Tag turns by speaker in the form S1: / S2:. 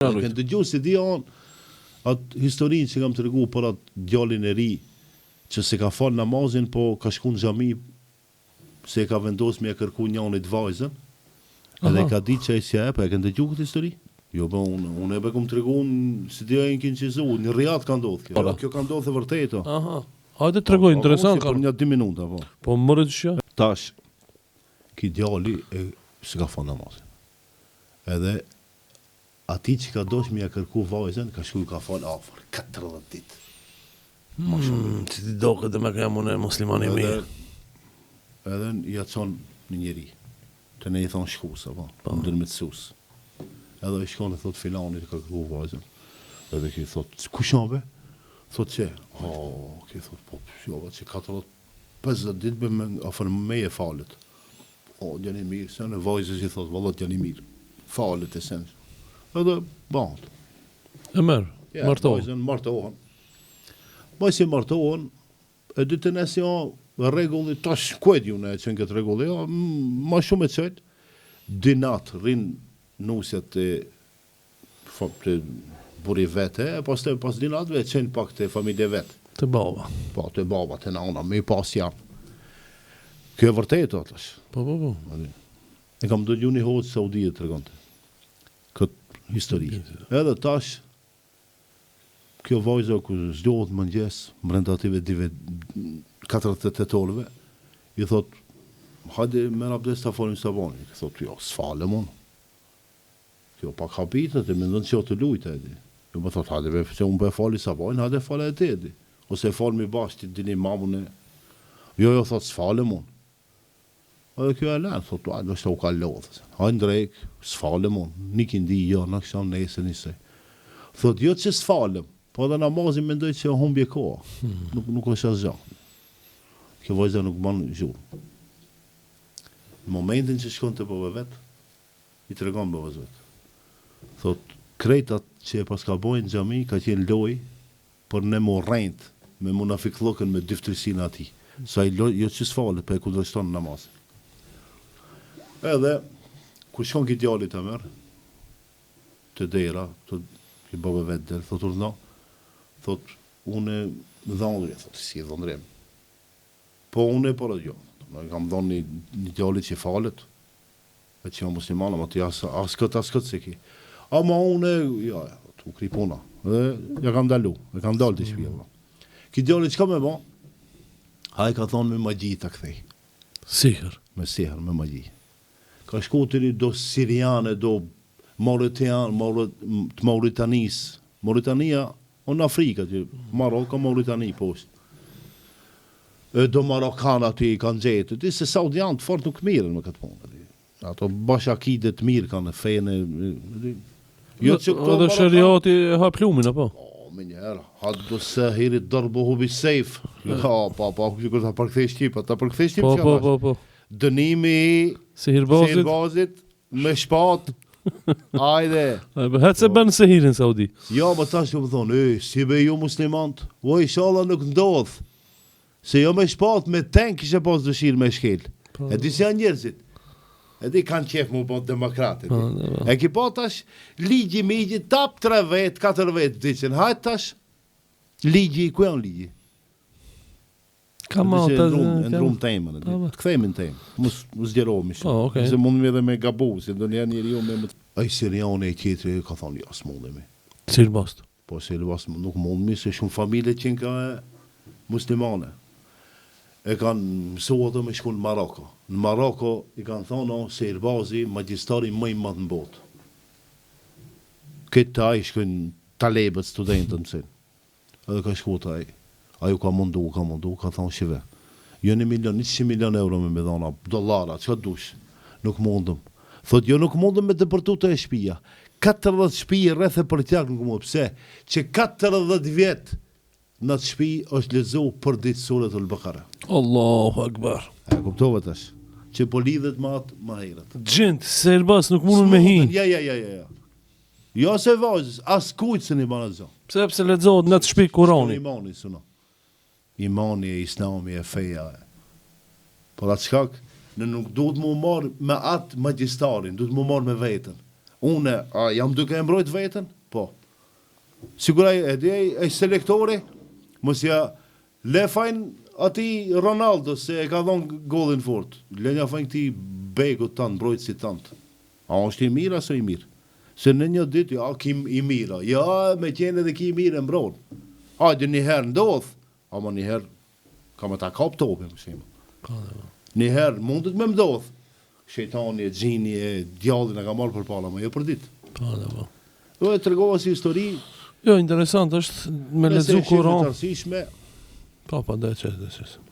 S1: E kanë dëgju si di on atë historinë që kam tregu për atë djalin e ri që s'e ka fal namazin po ka shku në xhami se e ka vendos me ja kërku njanit vajzën edhe e ka ditë që ai s'ja jep, e kanë dëgju këtë histori? Jo po unë unë e kum tregu si di ai kinqizu, në Riad ka ndodhur kjo. Jo, kjo ka ndodhur e vërtetë.
S2: Aha. Hajde tregoj, po, interesant
S1: ka. Për nja 2 minuta po.
S2: Po more çka?
S1: Tash ky djali e s'e ka fal namazin. Edhe Atij që ka dosht me ja kërku vajzën ka shku ju ka fal afër 40 ditë.
S2: Ma shumë. Mm, si ti doket dhe me jam unë musliman i
S1: mirë. Edhe ja çon një njeri. Te ne i thonë shkus, apo, po. ndërmjetësus. Edhe i shkon e thot filanit ka kërku vajzën. Edhe ky thot, kush janë be? Thot që, oh, ky thot, po, jo, që 40, 50 ditë be me, afër meje falet. O, djalë i mirë, se në vajzës i thotë, valla djalë i mirë, falet e sen. Edhe, bahet.
S2: E merr, ja,
S1: martohen. Vajzën, martohen. Masi martohen, e ditën e si o, rregulli, tash ku e di unë e qenë këtë rregulli, jo, ma shumë e qenë, dy natë rrin nusja te te burri vet, e pastaj pas dy natëve e çojnë pak te familja vet.
S2: Te baba.
S1: Po, te baba, te nana, me i pas jam. Kjo e vërtetë o tash.
S2: Po, po, po.
S1: E kam dëgju një hoxhë Saudi e tregonte këtë histori. Edhe tash kjo vajza kur zgjohet në mëngjes, brenda atyve dyve 48 orëve, i thot, hajde merr abdes ta falim sabahin. I thot, jo, s'falem unë. Kjo pak habitet e mendon që o tu lujt e di. Jo më thot hajde be se unë po e fali sabahin hajde fale edhe ti e di. Ose e falmi bashkë ti din imamun e Jo jo thot s'falem unë. Edhe kjo e len thot a ndoshta u ka lodh. Hajde n'drekë s'falem unë. N'ikindi jo n'aksham nesër njësoj. Thot jo që s'falem po edhe namazin mendoj që o humbje kohe. Nuk nuk është asgjë. Kjo vajza nuk ban zhurmë. Në momentin që shkon te baba vet, I tregon babës vet. Thot, krejt atë që e paska bo në xhami ka qenë lojë për ne m'u rrejt me munafikllëkun me dyftyrësinë e atij. Se ai jo që s'falet, po e kundërshton namazin. Edhe kur shkon ky djali ta merr te dera, thot ky baba vet del, thot urdhno, thot unë dhëndri, thot si dhëndri. Po unë po jo. Unë kam dhënë një, një djalit që falet, e që jam musliman, ama ti as, as këtë, as këtë s'e ki. Ama unë, jo, jo, u kry puna. Dhe ja kam dalu, e kam dalë te shpia. Mm. Ky djali çka me bo? Ai ka thonë me magji ta kthej.
S2: Sihr.
S1: Me sihr, me magji. Ka shku te një do siriane, do Mauritian, Maurit, të Mauritanisë. Mauritania, o në Afrikë aty, Marok, Mauritani poshtë. E do marokan aty i kanë gjetë, di se saudianët fort nuk mirren me këtë punë. Di. Ato bash akide të mirë kanë fenë, di.
S2: Jo që këto Edhe sheriati e ha plumin apo?
S1: Po, menjëherë, haddu sahirit darbuhu bi sejf. Ja, po, po, kur ta përkthej shqip, ta përkthej shqip
S2: po, po, po, po.
S1: Dënimi i
S2: sihirbazit,
S1: sihirbazit me shpatë Ajde.
S2: Hec se bën sehirin Saudi.
S1: Jo, po tash ju më thonë, ej, si be ju muslimant? O inshallah nuk ndodh. Se jo me shpatë, me tank kishe pas dëshirë me shkel. Po. E di si janë njerëzit. E di kanë qef mu bo demokrat. E di. Po, po. E ki po tash ligji migji tap 3 vet, 4 vet vdiqën. Hajt tash ligji, ku janë ligji?
S2: Ka ma
S1: të ndrum temën, e di. Po, të kthehemi në temë. Mos mos zgjerohemi shumë. Po, okay. Se mundemi edhe me gabu, se ndonjëherë njeriu me më Ai siriani e tjetri ka thonë, jo, s'mundemi.
S2: Sihirbaz.
S1: Po sihirbaz nuk mundemi se shumë familje që ka muslimane. E kanë mësu ato me shku në Maroko. Në Maroko i kanë thonë o sihirbazi magjistari më i madh në botë. Këtë ai shkojnë talebët, studentët mësojnë. Edhe ka shku te ai. Ai u ka mundu, u ka mundu, ka thonë shive. Jo një milion, 100 milion euro me me dhona, dollara, çka dush. Nuk mundëm. Thot, jo nuk mundëm me depërtu te shpia. 40 shpi rreth e përqark nuk mundëm. Pse? Që 40 vjet në atë shpi është lexu për ditë suretul Bekare.
S2: Allahu Akbar.
S1: E kuptove tash? Që po lidhet me atë më
S2: herët. Xhint, sihirbaz nuk mundën me hi.
S1: Ja, ja, ja, ja, ja. Jo se vajzës, as kujt s'e ban asgjë.
S2: Pse pse lexohet në atë shtëpi Kurani?
S1: Imani suno. Imani e Islami e feja e. Por atë shkak, ne nuk duhet mu marr me atë magjistarin, duhet mu marr me veten. Une, a jam duke e mbrojt veten? Po. Sigur ai e di ai, ai selektori, mos ja le fajn atij Ronaldo se e ka dhënë golin fort. Lenja fajn këtij bekut tand, mbrojtësit tand. A është i mirë a s'o i mirë? Se në një ditë, ja, ki i mirë, ja, me qenë edhe ki i mirë e mbron. Hajde një herë ndodh, ama një herë ka me ta kap topin, për shembull.
S2: Po, po.
S1: Një herë mundet me ndodh. Shejtani e xhini e djalli na ka marrë përpara, ma jo për ditë.
S2: Po, po. po.
S1: Do e tregova si histori.
S2: Jo, interesant është me lexu
S1: Kur'an. Të arsyeshme.
S2: Po, po, do të thotë.